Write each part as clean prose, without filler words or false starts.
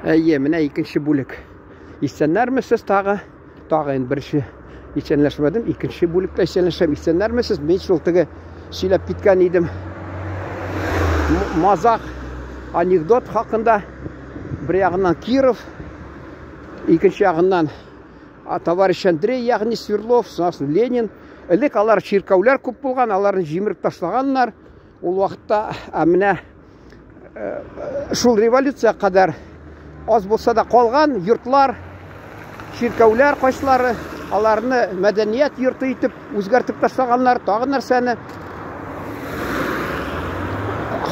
Әйе, менә икенче бүлек. Исәннәрмесез тагы? Тагы инде беренче исәнләшмәдем, икенче бүлектә исәнләшәм. Исәннәрмесез? Мин шул теге сөйләп киткән идем. Мазак анекдот хакында. Бер ягыннан Киров, икенче ягыннан товарищ Андрей, ягъни Свердлов, соңыннан Ленин. Элек алар чиркәүләр күп булган, аларны җимереп ташлаганнар. Ул вакытта, ә менә шул революция кадәр аз булса да калган йортлар, чиркәүләр кайсылары, аларны мәдәният йорты итеп үзгәртеп ташлаганнар, тагы нәрсәне.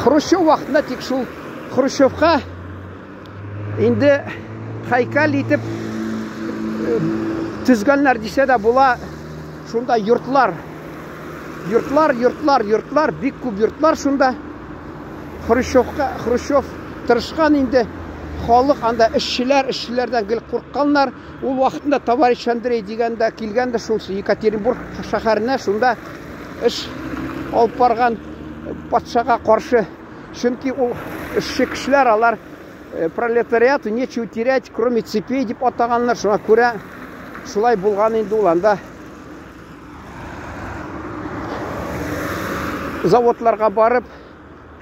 Хрущев вакытында тик шул Хрущевка инде һәйкәл итеп төзгәннәр дисә дә була, шунда йортлар. Йортлар, йортлар, йортлар, бик күп йортлар шунда. Хрущевка, Хрущев тырышкан инде. Халык анда эшчеләр, эшчеләрдән гел куркканнар. Ул вакытында товарищ Андрей дигәндә килгән дә шул Екатеринбург шәһәренә шунда эш алып барган патшага каршы. Чөнки ул эшче кешеләр алар пролетариату нечего терять, кроме цепей дип атаганнар. Шуңа күрә шулай булган инде ул анда. Заводларга барып,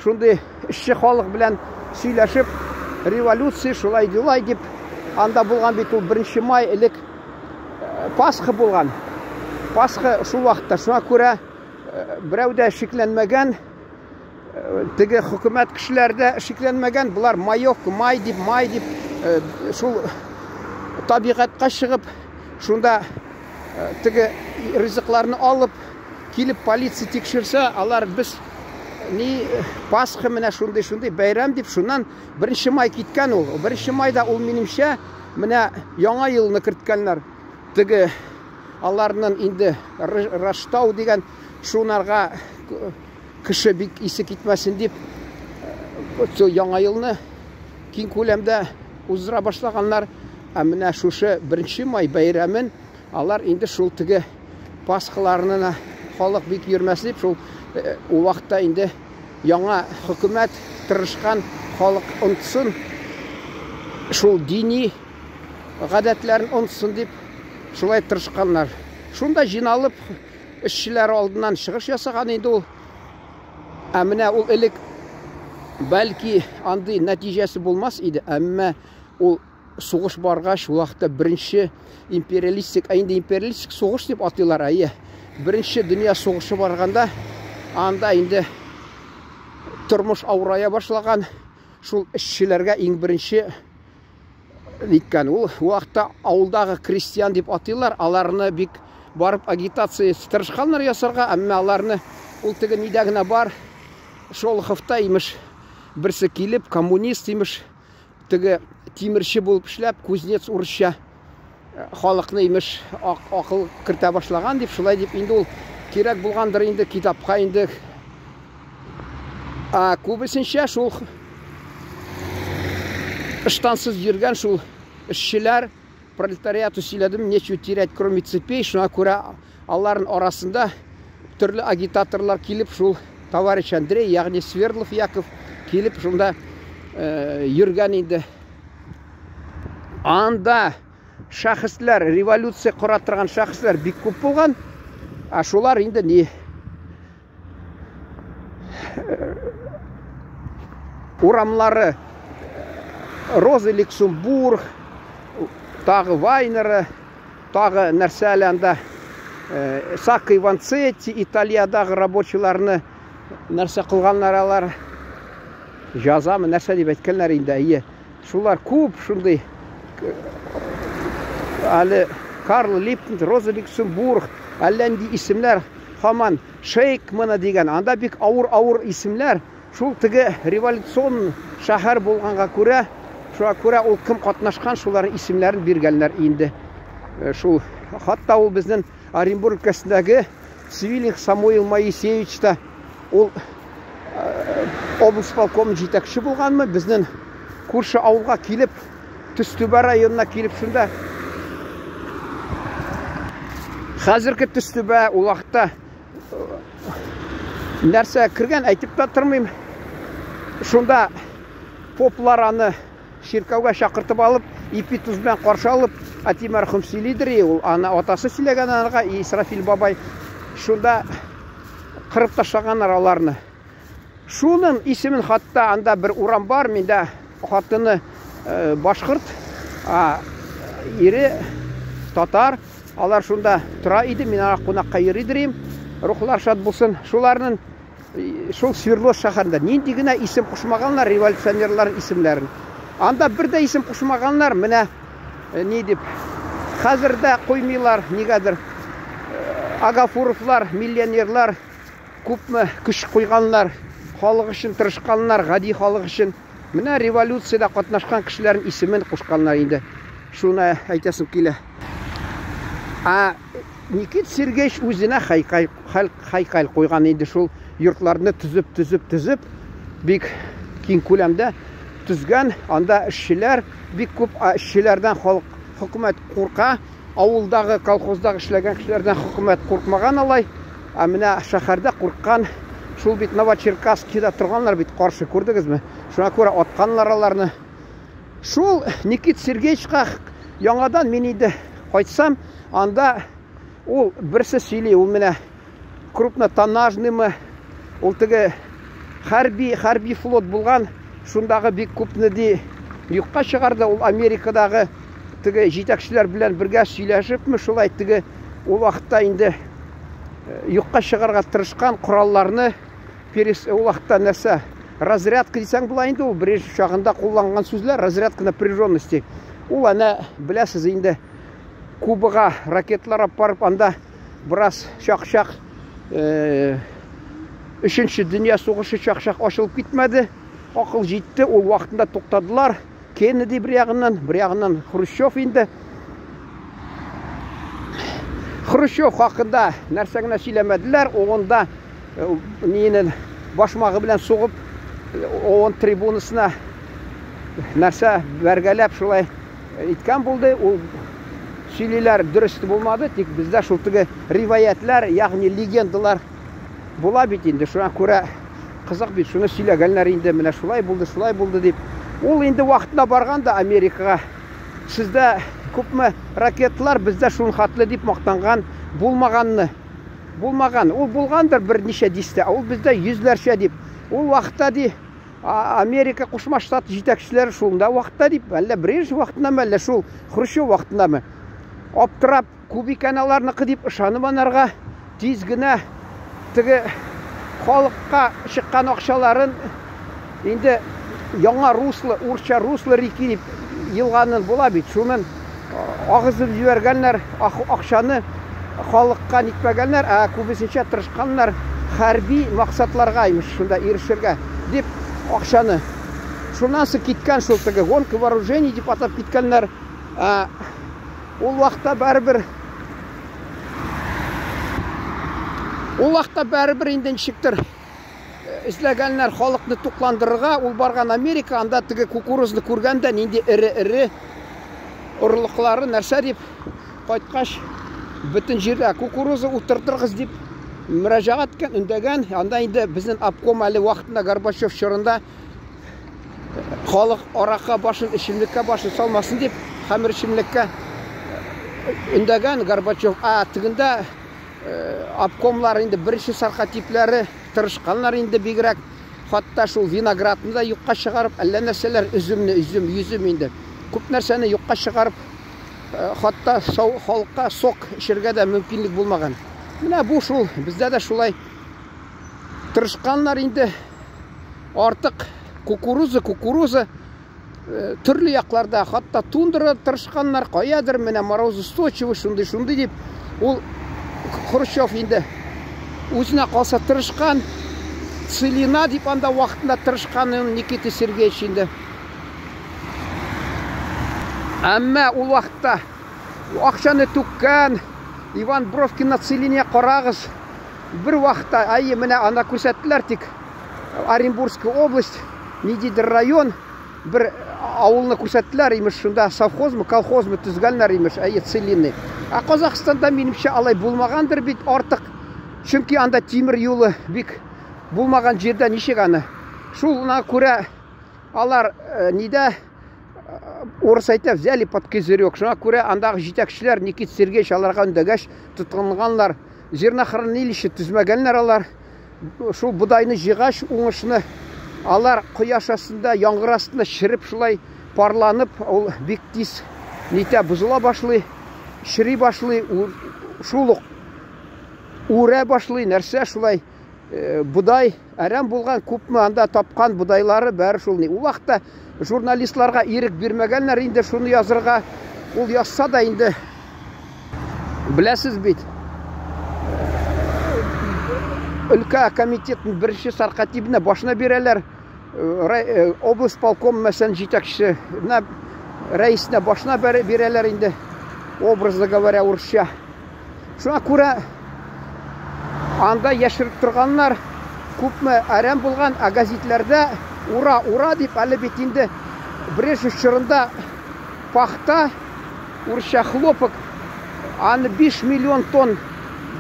шундый эшче халык белән сөйләшеп, революция шулай дилай дип, анда булган бит ул 1 май элек Пасха булган. Пасха шул вакытта, шуңа күрә берәү дә шикләнмәгән, теге хөкүмәт кешеләре дә шикләнмәгән, болар маевка, май дип, май дип, шул табигатькә чыгып, шунда теге ризыкларны алып, килеп полиция тикшерсә, алар без ни Пасха менә шундый-шундый бәйрәм дип, шуннан 1 май киткән ул. 1 майда ул минемчә менә яңа елны керткәннәр. Теге аларның инде Раштау дигән шунарга кеше бик исе китмәсен дип, яңа елны киң күләмдә уздыра башлаганнар. Ә менә шушы 1 май бәйрәмен алар инде шул теге Пасхаларына халык бик йөрмәсен дип, шул ул вакытта инде яңа хөкүмәт тырышкан халык онытсын, шул дини гадәтләрен онытсын дип шулай тырышканнар. Шунда җыйналып эшчеләр алдыннан чыгыш ясаган инде ул. Ә менә ул элек бәлки андый нәтиҗәсе булмас иде, әмма ул сугыш баргач, ул вакытта беренче империалистик, ә инде империалистик сугыш дип атыйлар, әйе. Беренче дөнья сугышы барганда анда инде тормыш авырая башлаган, шул эшчеләргә иң беренче ниткән. Ул вакытта авылдагы крестьян дип атыйлар, аларны бик барып агитация тырышканнар ясарга, әмма аларны ул теге нидә генә бар, Шолоховта имеш берсе килеп, коммунист имеш, теге тимерче булып эшләп, кузнец урысча халыкны имеш акыл кертә башлаган дип, шулай дип инде ул кирәк булгандыр инде китапка инде. А күбесенчә шул ыштансыз йөргән шул эшчеләр, пролетариату сөйләдем, нечего терять, кроме цепей, шуңа күрә аларның арасында төрле агитаторлар килеп, шул товарищ Андрей, ягъни Свердлов Яков килеп шунда йөргән инде. Анда шәхесләр, революция кора торган шәхесләр бик күп булган. Ә шулар инде ни урамнары Роза Люксембург, тагы Вайнеры, тагы нәрсә әле анда Сакко и Ванцетти, Италиядагы рабочиларны нәрсә кылганнар алар? Җазамы, нәрсә дип әйткәннәр инде, әйе. Шулар күп шундый әле Карл Липкнехт, Роза Люксембург, әллә нинди исемнәр һаман Шейкмана дигән, анда бик авыр-авыр исемнәр. Шул теге революцион шәһәр булганга күрә, шуңа күрә ул кем катнашкан, шуларның исемнәрен биргәннәр инде. Шул хатта ул безнең Оренбург өлкәсендәге Цвиллинг Самуил Моисеевич та ул облсполком җитәкче булганмы, безнең күрше авылга килеп, Төстүбә районына килеп шунда хәзерге Төстүбә ул вакытта нәрсә кергән әйтеп тә тормыйм. Шунда поплар аны чиркәүгә чакыртып алып, ипи тоз белән каршы алып, әти мәрхүм сөйлидер, ул аны атасы сөйләгән анарга, Исрафил бабай шунда кырып ташлаганнар аларны. Шуның исемен хатта анда бер урам бар, миндә хатыны э, башкорт, а ире татар. Алар шунда тора иде, мин аңа кунакка йөри идем. Рухлар шат булсын. Шуларның шул Свердловск шәһәрендә нинди генә исем кушмаганнар революционерлар исемнәрен. Анда бер дә исем кушмаганнар, менә э, ни дип. Хәзер дә куймыйлар, нигәдер. Э, Агафуровлар, миллионерлар күпме көч куйганнар, халык өчен тырышканнар, гади халык өчен. Менә революциядә катнашкан кешеләрнең исемен кушканнар инде. Шуны әйтәсем килә. Ә Никит Сергеевич үзенә хайкай, хайкаль куйган инде шул йортларны төзеп, төзеп, төзеп, бик киң күләмдә төзгән. Анда эшчеләр бик күп, эшчеләрдән халык, хөкүмәт курка. Авылдагы, колхоздагы эшләгән кешеләрдән хөкүмәт куркмаган алай. Ә менә шәһәрдә курккан, шул бит Новочеркасскида торганнар бит каршы, күрдегезме? Шуңа күрә атканнар аларны. Шул Никит Сергеевичка яңадан мин инде кайтсам, анда ул берсе сөйли, ул менә крупнотоннажныймы, ул теге хәрби, хәрби флот булган, шундагы бик күпне ди юкка чыгарды, ул Америкадагы теге җитәкчеләр белән бергә сөйләшепме, шулай теге ул вакытта инде юкка чыгарга тырышкан коралларны перес ул вакытта нәрсә разрядка дисәң була инде ул Брежнев чагында кулланган сүзләр разрядка напряженности ул әнә беләсез инде Кубага ракеталар алып барып анда бераз чак-чак э, өченче дөнья сугышы чак-чак ачылып китмәде акыл җитте ул вакытында туктадылар Кеннеди бер ягыннан, бер ягыннан Хрущев инде. Хрущев хакында нәрсә генә сөйләмәделәр, ООНда э, ниенен башмагы белән сугып ООН трибунасына нәрсә бәргәләп шулай иткән булды. Ул сөйлиләр дөрес булмады, тик бездә шул теге риваятлар, ягъни легендалар була бит инде. Шуңа күрә кызык бит, шуны сөйләгәннәр инде, менә шулай булды, шулай булды дип. Ул инде вакытында барган да Америкага. Сездә күпме ракеталар, бездә шул хәтле дип мактанган булмаганны. Булмаган. Ул булгандыр берничә дистә, ә ул бездә йөзләрчә дип. Ул вакытта ди Америка Кушма Штат җитәкчеләре шунда вакытта дип, әллә Брежнев вакытындамы, әллә шул Хрущев вакытындамы. Аптырап Күп икән аларныкы дип ышанып анарга тиз генә теге халыкка чыккан акчаларын инде яңа русло, урча русло реки дип елганын була бит, шунын агызып җибәргәннәр, акчаны халыкка нитмәгәннәр, ә күбесенчә тырышканнар хәрби максатларга имеш шунда ирешергә дип акчаны. Шуннан соң киткән шул теге гонка вооружений дип атап киткәннәр. Ул вакытта барыбер Ул вакытта барыбер инде ничектер э, эзләгәннәр халыкны тукландырырга. Ул барган Америка, анда теге кукурузны күргән дә нинди эре-эре орлыклары нәрсә дип кайткач бөтен җирдә кукуруза утыртыргыз дип мөрәҗәгать иткән, өндәгән. Анда инде безнең обком әле вакытында Горбачев чорында халык аракка башын, эчемлеккә башын салмасын дип, хәмер эчемлеккә өндәгән Горбачев. А тегендә э, обкомлар инде беренче саркатипләре тырышканнар инде бигрәк. Хатта шул виноградны да юкка чыгарып, әллә нәрсәләр, өземне, өзем, йөзем инде. Күп нәрсәне юкка чыгарып, э, хатта халыкка сок эчәргә дә мөмкинлек булмаган. Менә бу шул, бездә дә шулай тырышканнар инде. Артык кукуруза, кукуруза э, төрле якларда, хатта тундрада тырышканнар, каядыр менә морозоустойчивый, шундый-шундый дип. Ул Хрущев инде үзенә калса тырышкан, Целина дип анда вакытында тырышкан Никита Сергеевич инде. Әмма ул вакытта акчаны түккән Иван Бровкин на целине карагыз. Бер вакытта, әйе, менә анда күрсәттеләр, тик Оренбургская область, ниндидер район, бер авылны күрсәттеләр, имеш, шунда совхозмы, колхозмы төзгәннәр, имеш, әйе, целинный. Ә Казахстанда, минемчә, алай булмагандыр бит артык. Чөнки анда тимер юлы бик булмаган җирдә ничек аны? Шуңа күрә алар э, нидә Урыс әйтә, взяли под козырек. Шуңа күрә андагы җитәкчеләр Никит Сергеевич аларга өндәгәч тотынганнар. Зернохранилище төзмәгәннәр алар. Шул бодайны җыйгач, уңышны алар кояш астында, яңгыр астында череп шулай парланып, ул бик тиз нитә бозыла башлый, чери башлый, шул ук үрә башлый, нәрсә шулай э, бодай әрәм булган, күпме анда тапкан бодайлары бәре шул ни. Ул вакытта журналистларга ирек бирмәгәннәр инде шуны язырга. Ул язса да инде беләсез бит, өлкә комитетының беренче саркатибенә башына бирәләр. Э, область полком мәсәлән җитәкчесенә, рәисенә башына бирәләр инде, образно говоря, урысча. Шуңа күрә анда яшереп торганнар, күпме әрәм булган, ә газетләрдә ура, ура дип, әле бит инде Брежнев чорында пахта, урысча хлопок, аны 5 миллион тонн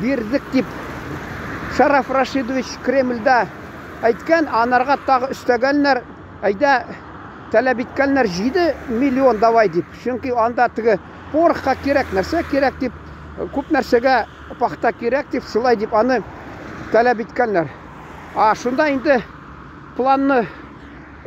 бирдек дип Шараф Рашидович Кремльдә әйткән, анарга тагы өстәгәннәр, әйдә таләп иткәннәр 7 миллион давай дип. Чөнки анда теге порохка кирәк, нәрсә кирәк дип, күп нәрсәгә пахта кирәк дип, шулай дип аны таләп иткәннәр. А шунда инде планны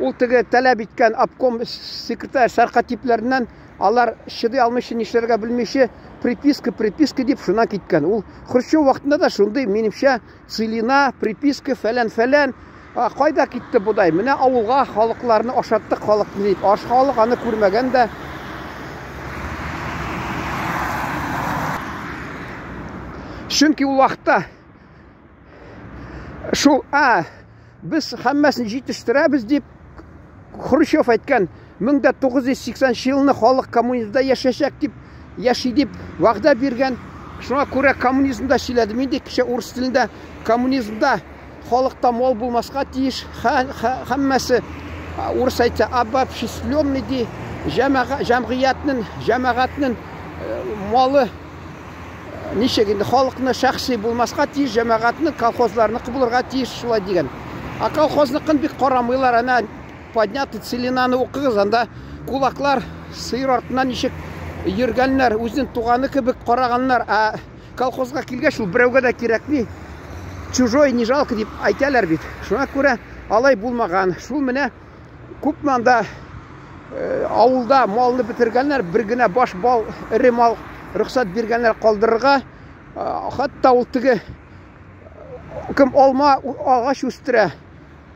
ул теге таләп иткән обком секретарь сәркатипләреннән алар чыдый алмыйча, нишләргә белмичә, приписка, приписка дип шуннан киткән. Ул Хрущев вакытында да шундый, минемчә, целина, приписка, фәлән-фәлән. А, кайда китте бодай? Менә авылга халыкларны ашаттык халыкны дип. Аш халык аны күрмәгән дә. Чөнки ул вакытта шул, а, без һәммәсен җитештерәбез дип Хрущев әйткән, 1980 елны халык коммунизмда яшәчәк дип, яши дип вәгъдә биргән. Шуңа күрә коммунизмда сөйләдем инде, кичә урыс телендә коммунизмда халыкта мал булмаска тиеш, һәммәсе урыс әйтсә обобществленный ди, җәмгыятьнең, җәмәгатьнең малы ничек инде халыкны шәхси булмаска тиеш, җәмәгатьнең колхозларныкы булырга тиеш, шулай дигән. Ә колхозныкын бик карамыйлар, әнә поднятый целинаны укыгыз, анда кулаклар сыер артыннан ничек йөргәннәр, үзенең туганы кебек караганнар, ә колхозга килгәч ул берәүгә дә кирәкми, чужой не жалко дип әйтәләр бит. Шуңа күрә алай булмаган. Шул менә күпме анда э, авылда малны бетергәннәр, бер генә баш бал, эре мал рөхсәт биргәннәр калдырырга. Э, хәтта ул теге кем алма агач үстерә,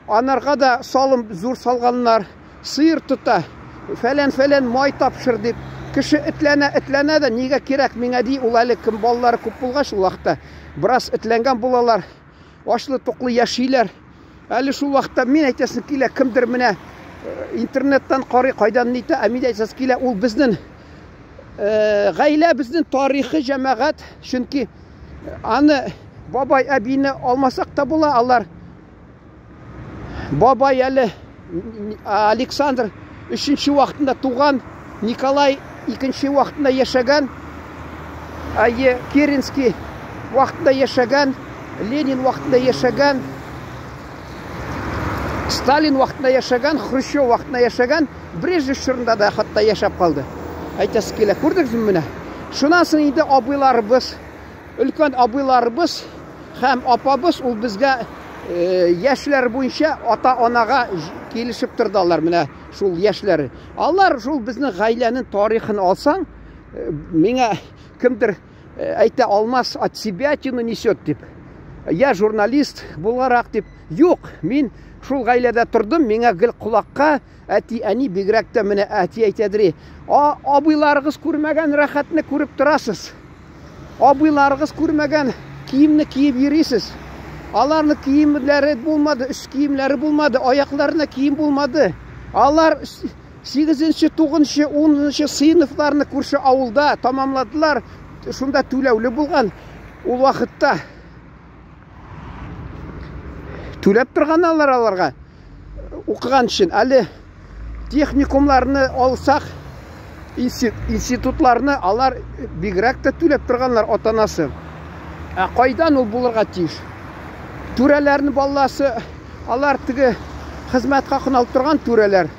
анарга да салым зур салганнар, сыер тота, фәлән-фәлән май тапшыр дип. Кеше этләнә, этләнә дә, нигә кирәк миңа ди, ул әле кем балалары күп булгач ул вакытта бераз этләнгән булалар, ачлы-туклы яшиләр. Әле шул вакытта мин әйтәсем килә, кемдер менә э, интернеттан карый, кайдан нитә, ә мин әйтәсем килә, ул безнең э, гаилә безнең тарихы җәмәгать, чөнки аны бабай әбине алмасак та була, алар бабай әле Александр өченче вакытында туган, Николай икенче вакытында яшәгән, әйе, Керенский вакытында яшәгән, Ленин вакытында яшәгән, Сталин вакытында яшәгән, Хрущев вакытында яшәгән, Брежнев чорында да хәтта яшәп калды. Әйтәсе килә, күрдегезме менә? Шуннан соң инде абыйларыбыз, өлкән абыйларыбыз һәм апабыз ул безгә э, яшьләр буенча ата-анага килешеп торды алар менә шул яшьләре. Алар шул безнең гаиләнең тарихын алсаң, э, миңа кемдер э, әйтә алмас, от себя тяну несет дип. Я журналист буларак дип. Юк, мин шул гаиләдә тордым, миңа гел колакка әти, әни бигрәк тә менә әти әйтәдер. А абыйларыгыз күрмәгән рәхәтне күреп торасыз. Абыйларыгыз күрмәгән киемне киеп йөрисез. Аларны киемнәре булмады, өс киемнәре булмады, аякларына кием булмады. Алар 8-нче, 9-нчы, 10-нчы сыйныфларны күрше авылда тамамладылар. Шунда түләүле булган ул вакытта. Түләп торган алар аларга укыган өчен. Әле техникумларны алсак, институтларны алар бигрәк тә түләп торганнар ата-анасы. Ә кайдан ул булырга тиеш? Түрәләрнең баласы, алар теге хезмәт хакын алып торган түрәләр,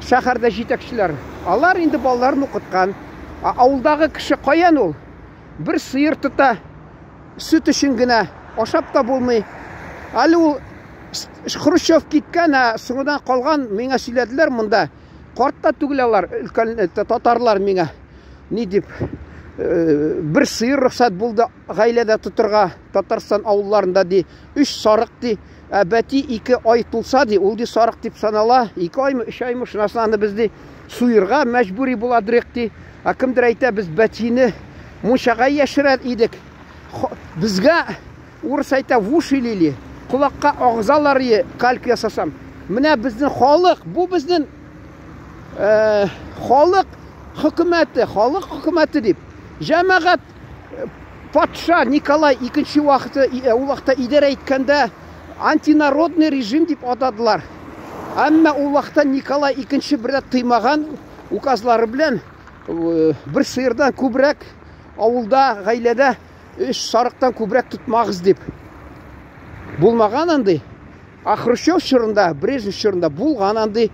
шәһәрдә җитәкчеләр. Алар инде балаларын укыткан. Ә авылдагы кеше каян ул? Бер сыер тота, сөт өчен генә, ашап та булмый. Әле ул Хрущев киткән, ә соңыннан калган, миңа сөйләделәр монда. Карт та түгел алар, өлкән татарлар миңа. Ни дип, бер сыер рөхсәт булды гаиләдә тотырга Татарстан авылларында ди, өч сарык ди. Ә бәти 2 ай тулса ди, ул ди сарык дип санала. 2 аймы, 3 аймы, шуннан аны без ди суерга мәҗбүри буладырык ди. Ә кемдер әйтә, без бәтине мунчага яшерә идек. Безгә урыс әйтә, в уши лили, колакка агызалар е, калька ясасам. Менә безнең халык, бу безнең халык хөкүмәте, халык хөкүмәте дип. Җәмәгать патша Николай икенче вакыты, ул вакытта идарә иткәндә антинародный режим дип атадылар. Әмма ул вакытта Николай икенче бер дә тыймаган указлары белән бер сыердан күбрәк авылда, гаиләдә өч сарыктан күбрәк тотмагыз дип. Булмаган андый. А Хрущев чорында, Брежнев чорында булган андый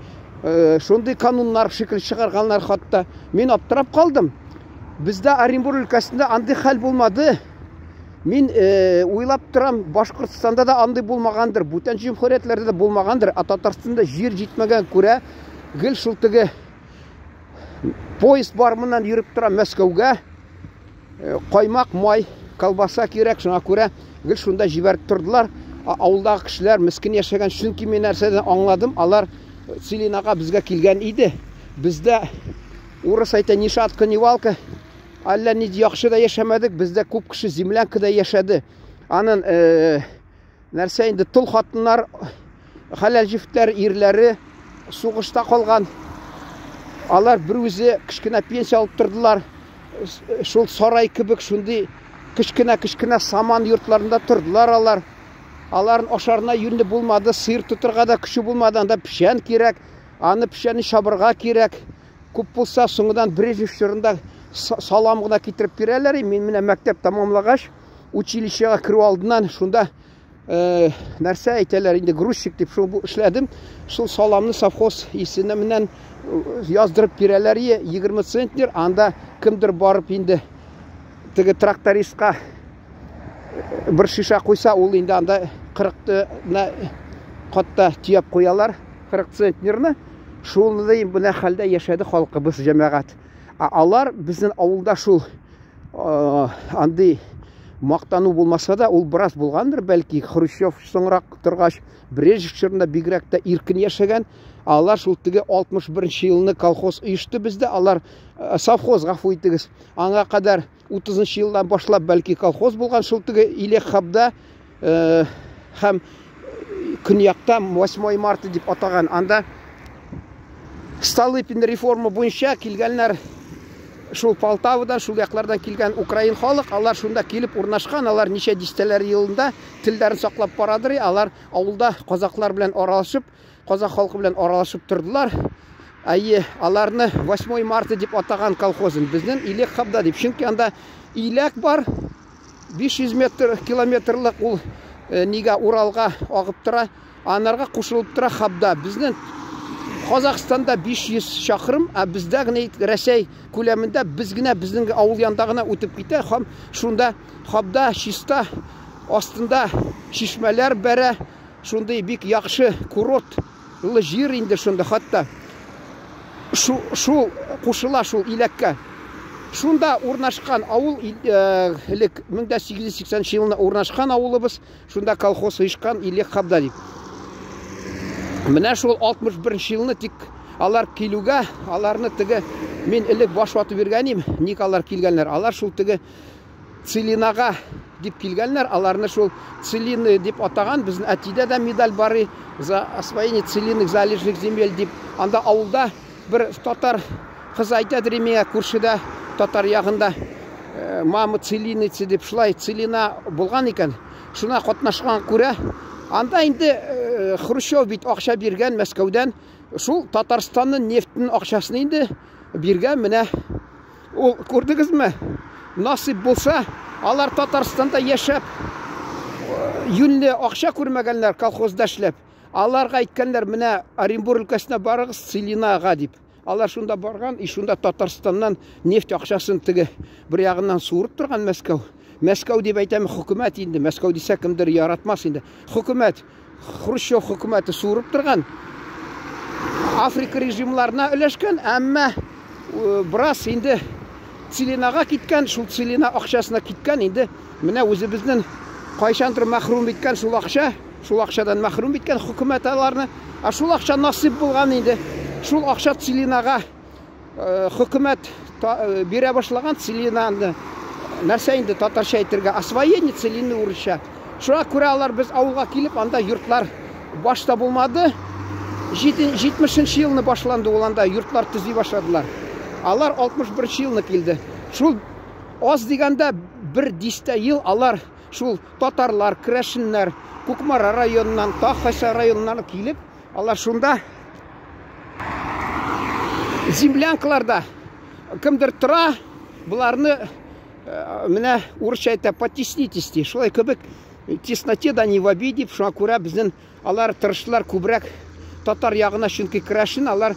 шундый кануннар шикелле чыгарганнар хатта. Мин аптырап калдым. Бездә Оренбур өлкәсендә андый хәл булмады. Мин уйлап торам, Башкортстанда да андый булмагандыр, бүтән җөмһүриятләрдә дә булмагандыр. А Татарстанда җир җитмәгән күрә, гел шул теге поезд бар моннан йөреп тора Мәскәүгә. Каймак, май, колбаса кирәк, шуңа күрә гел шунда җибәреп тордылар. Авылдагы кешеләр мескен яшәгән, чөнки мин нәрсәдән аңладым, алар Целинага безгә килгән иде. Бездә урыс әйтә, ни шатка, ни валка, әллә ни яхшы да яшәмәдек, бездә күп кеше землянкада яшәде. Анын нәрсә инде, тол хатыннар, хәләл җефетләр, ирләре сугышта калган. Алар бер үзе кечкенә пенсия алып тордылар. Шул сарай кебек шундый кечкенә-кечкенә саман йортларында тордылар алар. Аларын ашарына юньле булмады, сыер тотырга да көче булмады, анда печән кирәк, аны печәнне чабырга кирәк. Күп булса, соңыннан Брежнев чорында салам гына китереп бирәләр. Мин менә мәктәп тәмамлагач, училищега керү алдыннан шунда нәрсә әйтәләр инде, грузчик дип шул эшләдем. Шул саламны совхоз исеме менән яздырып бирәләр, 20 центнер. Анда кемдер барып инде теге трактористка бер шиша куйса, ул инде анда 40 катта төяп куялар, 40 центнерны. Шундый менә хәлдә яшәде халкыбыз, җәмәгать. Ә алар безнең авылда шул андый мактану булмаса да, ул бераз булгандыр, бәлки Хрущев соңрак торгач, Брежнев чорында бигрәк тә иркен яшәгән. Алар шул теге 61 елны колхоз оешты бездә, алар совхоз, гафу итегез. Аңа кадәр 30 елдан башлап бәлки колхоз булган шул теге Илек-Хабда һәм көньякта 8 марта дип атаган. Анда Столыпин реформа буенча килгәннәр шул Полтавадан, шул яклардан килгән украин халык, алар шунда килеп урнашкан, алар ничә дистәләр елында телләрен саклап барадыр, алар авылда казаклар белән аралашып, казак халкы белән аралашып тордылар. Әйе, аларны 8 марта дип атаган колхозын, безнең Илек-Хабда дип, чөнки анда иләк бар, 500 метр километрлык ул нигә Уралга агып тора, анарга кушылып тора Хабда. Безнең Казахстанда 500 чакрым, ә бездә генә Рәсәй күләмендә без генә безнең авыл янында гына үтеп китә һәм шунда Хабда чиста, астында чишмәләр бәрә, шундый бик яхшы курортлы җир инде шунда, хатта шул кушыла шул иләккә. Шунда урнашкан авыл, элек 1880 елында урнашкан авылыбыз, шунда колхоз оешкан Илек-Хабда дип. Менә шул 61 елны тик алар килүгә, аларны теге мин элек баш ватып йөргән идем, ник алар килгәннәр? Алар шул теге Целинага дип килгәннәр, аларны шул Целины дип атаган. Безнең әтидә дә медаль бар за освоение целинных залежных земель дип. Анда авылда бер татар кызы әйтәдер миңа, күршедә, татар ягында, мама целиница дип, шулай целина булган икән. Шуна катнашкан күрә. Анда инде Хрущев бит акча биргән Мәскәүдән. Шул Татарстанның нефтенең акчасын инде биргән. Менә ул, күрдегезме? Насыйп булса, алар Татарстанда яшәп, юньле акча күрмәгәннәр колхозда эшләп. Аларга әйткәннәр, менә Оренбур өлкәсенә барыгыз, Целинага дип. Алар шунда барган, и шунда Татарстаннан нефть акчасын теге бер ягыннан суырып торган Мәскәү. Мәскәү дип әйтәм, хөкүмәт инде. Мәскәү дисә кемдер яратмас инде. Хөкүмәт, Хрущев хөкүмәте суырып торган. Африка режимларына өләшкән, әмма бераз инде Целинага киткән, шул Целина акчасына киткән инде. Менә үзебезнең кайчандыр мәхрүм иткән шул акча, шул акчадан мәхрүм иткән хөкүмәт аларны. Ә шул акча насыйп булган инде. Шул акча Целинага хөкүмәт бирә башлаган целинаны. Нәрсә инде татарча әйтергә? Освоение целины урысча. Шуңа күрә алар без авылга килеп, анда йортлар башта булмады. 70 елны башланды ул анда йортлар төзи башладылар. Алар 61 елны килде. Шул аз дигәндә бер дистә ел алар шул татарлар, керәшеннәр, Кукмара районыннан, Тахайса районыннан килеп, алар шунда землянкаларда кемдер тора, боларны менә урысча әйтә, потеснитесь ди. Шулай кебек тесноте да не в обиде, шуңа күрә безнең алар тырыштылар күбрәк татар ягына, чөнки керәшен алар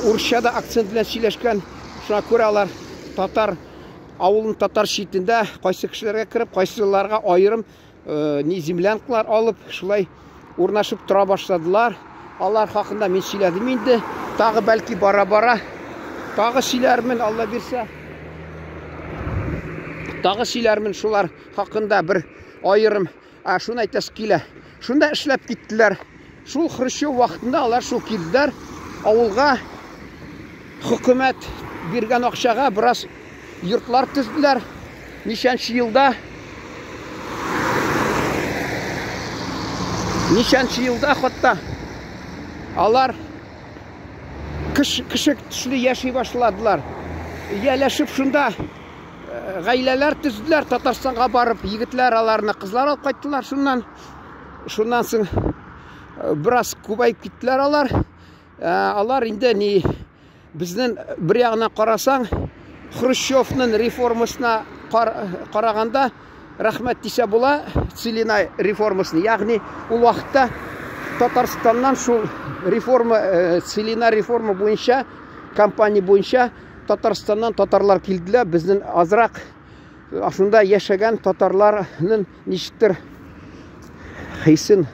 урысча да акцент белән сөйләшкән. Шуңа күрә алар татар авылын татар читендә кайсы кешеләргә кереп, кайсыларга аерым ни землянкалар алып, шулай урнашып тора башладылар. Алар хакында мин сөйләдем инде. Тагы бәлки бара-бара тагы сөйләрмен, Алла бирсә. Тагы сөйләрмен шулар хакында бер аерым. Ә шуны әйтәсе килә. Шунда эшләп киттеләр. Шул Хрущев вакытында алар шул килделәр авылга, хөкүмәт биргән акчага бераз йортлар төзделәр. Ничәнче елда? Ничәнче елда хатта алар кеше төсле яши башладылар. Ияләшеп шунда гаиләләр төзделәр. Татарстанга барып, егетләр аларны кызлар алып кайттылар шуннан. Шуннан соң бераз күбәеп киттеләр алар. Алар инде ни безнең бер ягына карасаң, Хрущевның реформасына караганда рәхмәт дисә була, Целина реформасына. Ягъни ул вакытта Татарстаннан шул реформа, Целина реформа буенча, компания буенча Татарстаннан татарлар килделәр. Безнең азрак шунда яшәгән татарларның ничектер хисен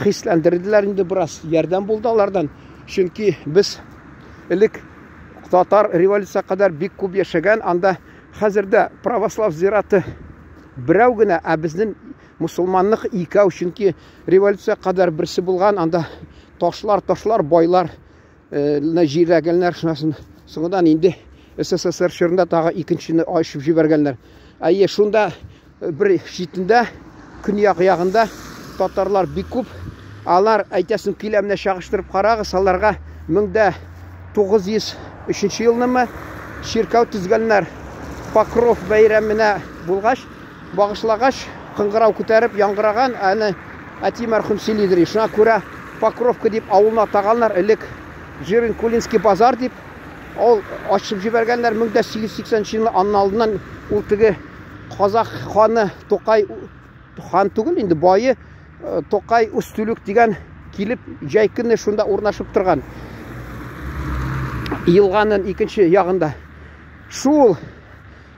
хисләндерделәр инде, бераз ярдәм булды алардан. Чөнки без элек татар революция кадәр бик күп яшәгән, анда хәзер дә православ зираты берәү генә, ә безнең мусульманлык икәү, чөнки революция кадәр берсе булган, анда ташлар, ташлар, байлар җирләгәннәр, шунасын соңыннан инде СССР чорында тагы икенчене ачып җибәргәннәр. Әйе, шунда бер читендә, көньяк ягында татарлар бик күп. Алар, әйтәсем килә, менә чагыштырып карагыз, аларга 1903 елнымы чиркәү төзгәннәр. Покров бәйрәменә булгач, багышлагач, кыңгырау күтәреп яңгыраган, әне әти мәрхүм сөйлидер. Шуңа күрә Покровка дип авылны атаганнар, элек Жирин-Кулинский базар дип ул ачып җибәргәннәр 1880 елны. Аннан алдыннан ул теге казах ханы Тукай, хан түгел инде, бае Тукай Устюлюк дигән килеп җәй көне шунда урнашып торган. Елганың икенче ягында. Шул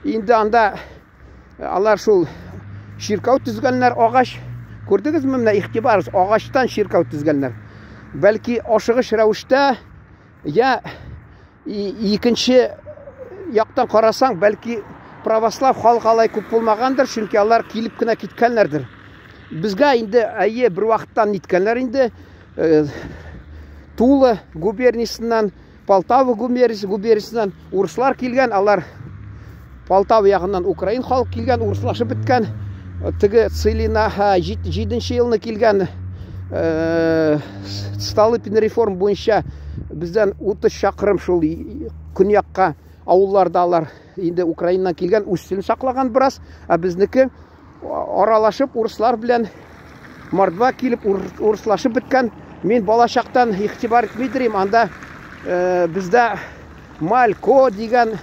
инде анда алар шул чиркәү төзгәннәр, агач. Күрдегезме, менә игътибарыгыз, агачтан чиркәү төзгәннәр. Бәлки ашыгыч рәвештә, я икенче яктан карасаң, бәлки православ халык алай күп булмагандыр, чөнки алар килеп кенә киткәннәрдер. Безгә инде әйе бер вакыттан ниткәннәр инде, Тула губерниясеннән, Полтава губерниясеннән урыслар килгән, алар Полтава ягыннан украин халык килгән, урыслашып беткән. Теге Целина 7 елны килгән Столыпин реформ буенча бездән 30 чакрым шул көньякка авылларда алар инде Украинадан килгән, үз телен саклаган бераз, ә безнеке аралашып урыслар белән мордва килеп урыслашып беткән. Мин балачактан игътибар итмидер, анда бездә Малько дигән,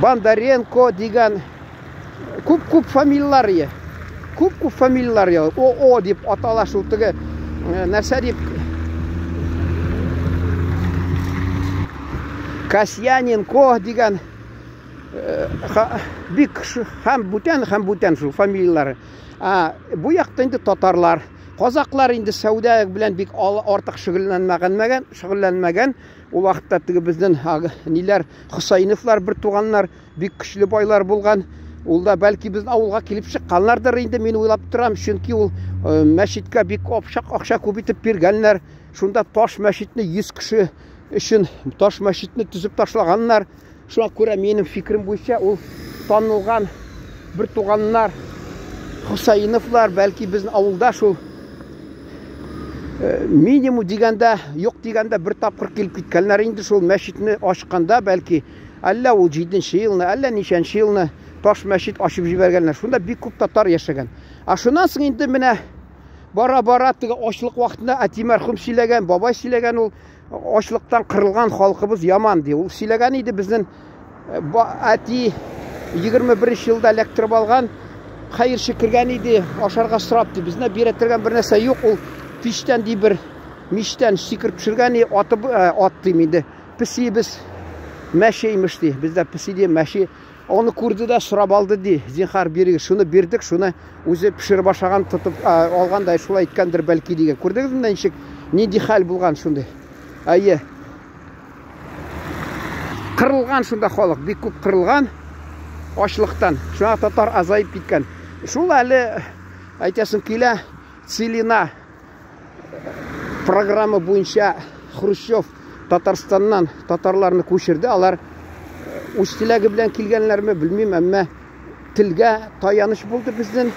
Бондаренко дигән күп-күп фамилияләр ие. Күп-күп фамилияләр ие. О-о дип атала шул теге нәрсә дип. Касьяненко дигән бик һәм бүтән, һәм бүтән шул фамилияләре. Бу якта инде татарлар, казаклар инде сәүдә белән бик артык шөгыльләнмәгән, шөгыльләнмәгән. Ул вакытта теге безнең ниләр, Хусаиновлар бер туганнар, бик көчле байлар булган. Ул да бәлки безнең авылга килеп чыкканнардыр инде, мин уйлап торам, чөнки ул мәчеткә бик акча күп итеп биргәннәр. Шунда таш мәчетне 100 кеше өчен таш мәчетне төзеп ташлаганнар. Шуңа күрә минем фикерем буенча ул танылган бер туганнар Хусаиновлар, бәлки безнең авылда шул минимум дигәндә, юк дигәндә бер тапкыр килеп киткәннәр инде шул мәчетне ачканда, бәлки әллә ул 7 елны, әллә ничәнче елны таш мәчет ачып җибәргәннәр. Шунда бик күп татар яшәгән. Ә шуннан соң инде менә бара-бара теге ачлык вакытында әти мәрхүм сөйләгән, бабай сөйләгән, ул ачлыктан кырылган халкыбыз яман ди. Ул сөйләгән иде, безнең әти 21 елда эләктереп алган, хәерче кергән иде, ашарга сорап ди. Безне бирә торган бер нәрсә юк, ул пичтән ди бер мичтән сикереп төшергән иде, атып, ат дим инде. Песиебез мәче имеш ди. Бездә песи ди, мәче. Аны күрде дә сорап алды ди. Зинһар бирегез, шуны бирдек, шуны үзе пешереп ашаган, тотып алган да шулай иткәндер бәлки дигән. Күрдегезме ничек, нинди хәл булган шундый? Әйе. Кырылган шунда халык, бик күп кырылган ачлыктан. Шуңа татар азаеп киткән. Шул әле әйтәсем килә, Целина программа буенча Хрущев Татарстаннан татарларны күчерде. Алар үз теләге белән килгәннәрме, белмим, әмма телгә таяныч булды безнең.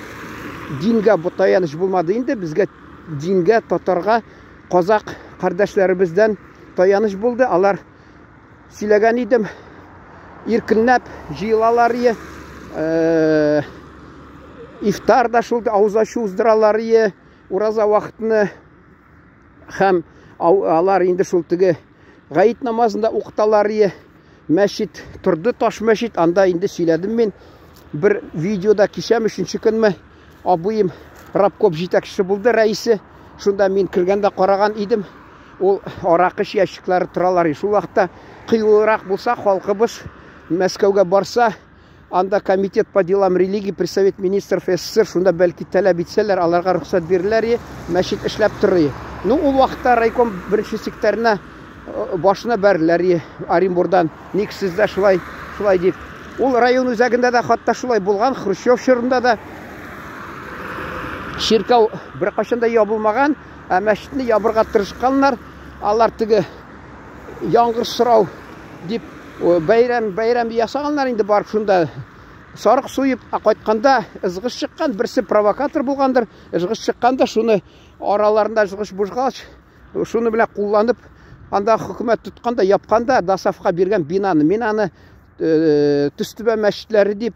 Дингә бу таяныч булмады инде. Безгә дингә, татарга, казак кардәшләребездән таяныч булды. Алар сөйләгән идем, иркенләп җыелалар ие. Ифтар да шул авыз ачу уздыралар ие. Ураза вакытны һәм алар инде шул теге гаит намазында укыталар ие. Мәчет торды, таш мәчет, анда инде сөйләдем мин бер видеода кичәм, өченче көнме абыем рабкоп җитәкчесе булды, рәисе. Шунда мин кергәндә караган идем, ул аракы ящиклары торалар. Шул вакытта кыюлырак булса халкыбыз, Мәскәүгә барса, анда комитет по делам религии при Совет министров СССР, шунда бәлки таләп итсәләр, аларга рөхсәт биреләр, мәчет эшләп торыр. Ну, ул вакытта райком беренче секретарына башына бәреләр Оренбурдан, ник сездә шулай, шулай дип. Ул район үзәгендә дә хатта шулай булган, Хрущев чорында да чиркәү беркайчан да ябылмаган, ә мәчетне ябырга тырышканнар. Алар теге яңгыр сорау дип бәйрәм, бәйрәм ясаганнар инде, барып шунда сарык суеп, ә кайтканда ызгыш чыккан, берсе провокатор булгандыр, ызгыш чыкканда шуны араларында ызгыш бушкач, шуны белән кулланып, анда хөкүмәт тотканда, япканда ДОСААФка биргән бинаны. Мин аны Төстүбә мәчетләре дип,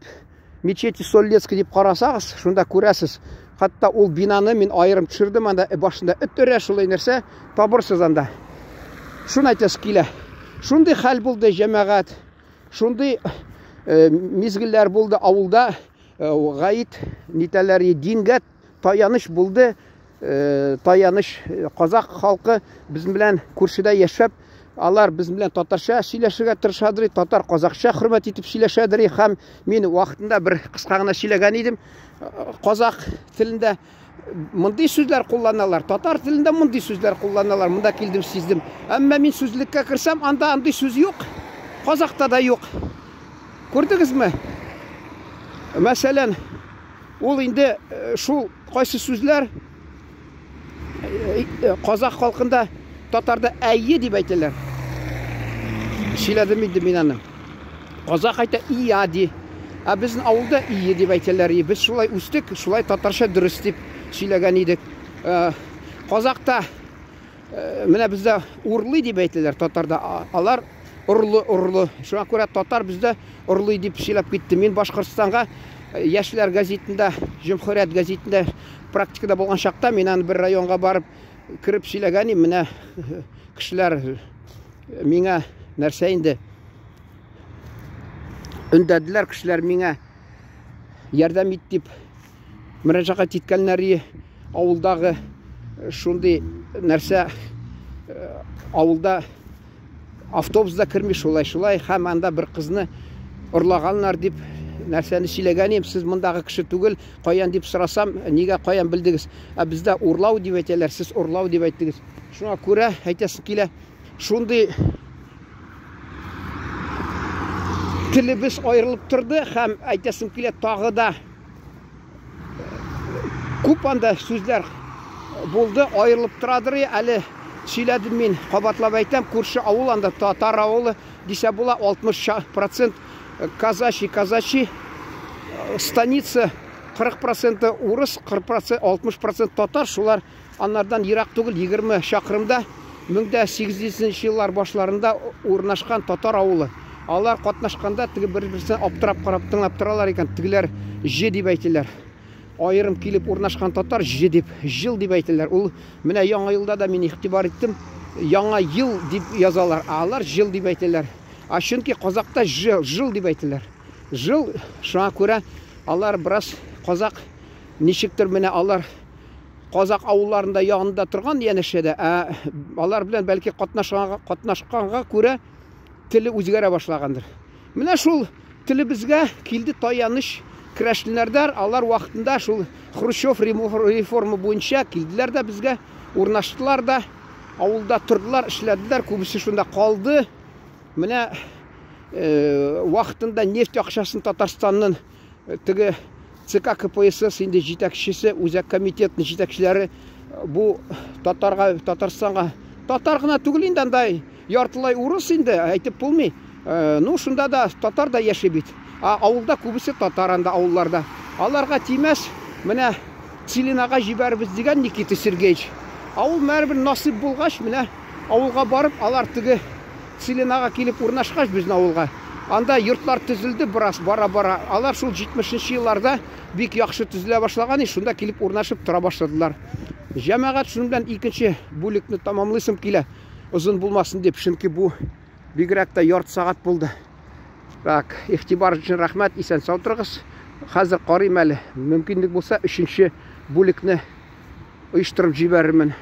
мечети Соль-Илецкий дип карасагыз, шунда күрәсез. Хәтта ул бинаны мин аерым төшердем, анда башында эт өрә, шулай нәрсә табырсыз анда. Шуны әйтәсе килә. Шундый хәл булды, җәмәгать. Шундый мизгелләр булды авылда, гаит нитәләр, дингә таяныч булды. Таяныч казак халкы безнең белән күршедә яшәп, алар безнең белән татарча сөйләшергә тырышадыр, татар казакча хөрмәт итеп сөйләшәдер. Һәм мин вакытында бер кыска гына сөйләгән идем, казак телендә мондый сүзләр кулланалар, татар телендә мондый сүзләр кулланалар. Монда килдем, сиздем. Әмма мин сүзлеккә керсәм, анда андый сүз юк, казакта да юк. Күрдегезме? Мәсәлән, ул инде шул кайсы сүзләр казах халкында, татарда әйе дип әйтәләр. Сөйләдем инде мин аны. Казах әйтә ия ди. Ә безнең авылда ие дип әйтәләр. Без шулай үстек, шулай татарча дөрес дип сөйләгән идек. Казахта менә бездә урлый дип әйтәләр, татарда алар орлы, орлы. Шуңа күрә татар бездә орлый дип сөйләп китте. Мин Башкортстанга Яшьләр газетында, Җөмһүрият газетында практикада булган чакта мин аны бер районга барып кереп сөйләгән идем. Менә кешеләр миңа нәрсә инде өндәделәр, кешеләр миңа ярдәм ит дип мөрәҗәгать иткәннәр. Авылдагы шундый нәрсә, авылда Автобус да керми шулай шулай һәм анда бер кызны урлаганнар дип нәрсәне сөйләгән идем. Сез мондагы кеше түгел, каян дип сорасам, нигә каян белдегез? Ә бездә урлау дип әйтәләр, сез урлау дип әйттегез. Шуңа күрә әйтәсем килә, шундый телебез аерылып торды һәм әйтәсем килә тагы да күп анда сүзләр булды, аерылып торадыр әле сөйләдем мин, кабатлап әйтәм, күрше авыл анда татар авылы дисә була, 60% казачий, казачий станица 40% урыс, 40%, 60% татар, шулар аннардан ерак түгел, 20 чакрымда 1800 еллар башларында урнашкан татар авылы. Алар катнашканда теге бер-берсен аптырап карап тыңлап торалар икән, тегеләр җе дип әйтәләр. Аерым килеп урнашкан татар җе дип, җыл дип әйтәләр. Ул менә яңа елда да мин игътибар иттем, яңа ел дип язалар, ә алар җыл дип әйтәләр. А чөнки казакта жыл, жыл дип әйтәләр. Жыл, шуңа күрә алар бераз казак ничектер менә алар казак авылларында ягында торган янәшәдә, ә алар белән бәлки катнашканга, катнашканга күрә теле үзгәрә башлагандыр. Менә шул телебезгә килде таяныч керәшеннәрдәр, алар вакытында шул Хрущев реформа буенча килделәр дә безгә, урнаштылар да, авылда тордылар, эшләделәр, күбесе шунда калды. Менә э, вакытында нефть акчасын Татарстанның э, теге ЦК КПСС инде җитәкчесе, үзәк комитетның җитәкчеләре бу татарга, Татарстанга, татар гына түгел инде анда яртылай урыс инде, әйтеп булмый. Э, ну, шунда да татар да яши бит. А авылда күбесе татар анда авылларда. Аларга тимәс, менә Целинага җибәрбез дигән Никита Сергеевич. Авыл бәрібір насыйп булгач, менә авылга барып, алар теге Целинага килеп урнашкач безнең авылга. Анда йортлар төзелде бераз, бара-бара. Алар шул 70 елларда бик яхшы төзелә башлаган, и шунда килеп урнашып тора башладылар. Җәмәгать, шуның белән икенче бүлекне тамамлыйсым килә. Озын булмасын дип, чөнки бу бигрәк тә ярты сәгать булды. Так, игътибар өчен рәхмәт, исән сау торыгыз. Хәзер карыйм әле, мөмкинлек булса, өченче бүлекне оештырып җибәрермен.